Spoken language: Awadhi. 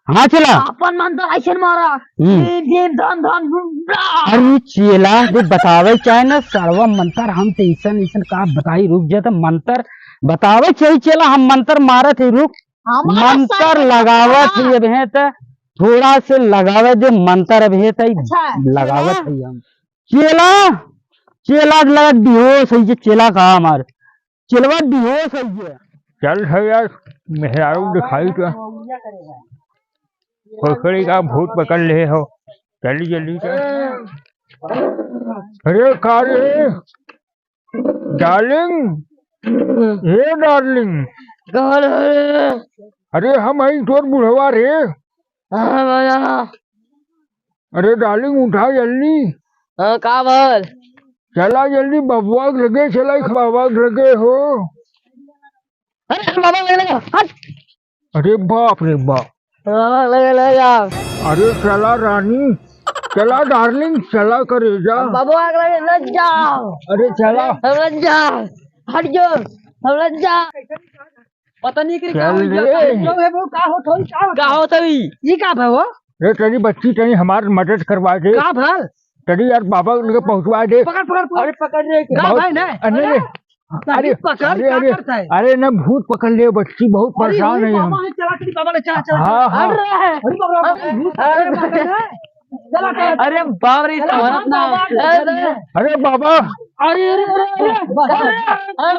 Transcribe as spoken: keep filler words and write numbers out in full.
हाँ चेला। आपन मंतर अइसन मारा। हम्म। भीम भीम धम धम धूम, ब्रा। अरे चेला, दे बतावे चाहे ना सरवा मंतर, हम तो अइसन अइसन का बताई, रुक जा, तो मंतर बतावे चाहे चेला, हम मंतर मारत है, रुक। हमारा मंतर सर लगावत है। अबे तो थोड़ा से लगावे दे मंतर, अबे तो अच्छा, लगावत चेला। है हम। चेला, चेला लगा बेहोश है ये, चेला का हमार चेलवा बेहोश है ये। चल है यार, मेहरारू दिखाई तो। खोखड़ी का भूत पकड़ ले हो। चली जल्दी चल। अरे का रे? डार्लिंग, हे डार्लिंग। कौन है रे? अरे हम हई तोर बुढ़वा रे। हाँ, बोला। अरे डार्लिंग, उठा जल्दी। हाँ, का भल? चला जल्दी, बबुआ के लगे चला, एक बाबा के लगे हो। अरे, बाबा के लगे, हट। अरे बाप रे बाप। बाबा के लगे ले जाओ। अरे चला रानी, चला डार्लिंग, चला करेजा। बाबा के लगे ले जाओ। अरे चला। हम ले जाओ। हट जाओ, हम ले जाओ। पता नहीं कि का चल हो गया, रे। का हो गया? का होत हई, का होत हई? का होत हई? ई का भा हो? रे, तनी बच्ची, तनी हमार मदद करवा दे। का भल? तनी यार बाबा के लगे पहुँचवा दे। पकड़, पकड़, पकड़। अरे, पकड़ रे। का बहुत भाई, नहीं? अरे, अरे, अरे, पकड़, अरे, क्या अरे, करता है? अरे, ना, भूत पकड़ ले बच्ची, बहुत अरे, परेशान अरे, है हम। बाबा है, चला, चला, बाबा, चला, चला, हाँ, चला। हाँ। अरे, बाबा, अरे, भूत पकड़ ले, पकड़ ले। चला, चला। अरे बाप रे, चला, समझ ना। चला, चला। अरे बाबा। अरे, अरे, अरे, अरे, अरे,